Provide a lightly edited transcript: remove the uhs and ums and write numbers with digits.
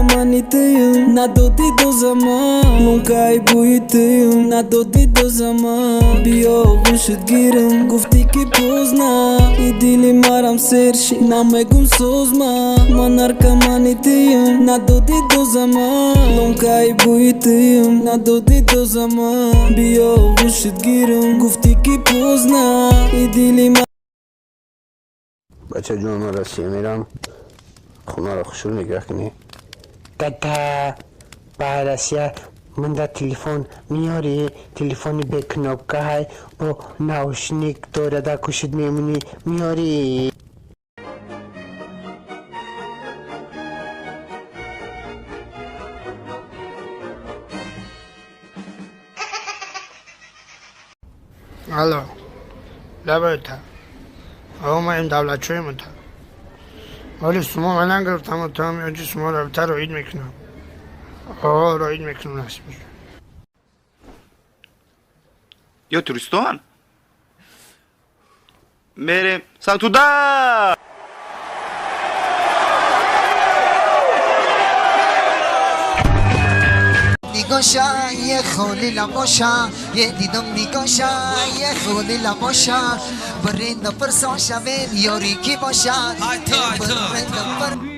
Наркомани тыюм, надоди дозама. Лункаи бӯи тыюм, надоди дозама. Биё оғӯшат гирам, гуфтӣ ки поздно. И дили марам сер ши, намегум созма. Ман наркомани тыюм, надоди дозама. Лункаи бӯи тыюм, надоди дозама. Биё оғӯшат гирам, гуфтӣ ки поздно. И дили Бача ҷон, ман Россия мерам, хонаро хушрӯ нигоҳ кунӣ. Дада, ба Россия манда телефон меёрӣ? Телефони бе кнопка ҳай, бо наушник дорада, кушид мемонӣ, меёрӣ? Алло, лабайта. Аво, ма ин давлатчоимата. Ҳоли сумо ман нагирифтам, там оҷи сумо рабита роид мекунам. О, роид мекунам, насиб. Ё туристон мерем сам туда. نگاشه یه خالی لباشه یه دیدم نگاشه یه خالی لباشه برین پرسان شوین یاری کی باشد برین پر.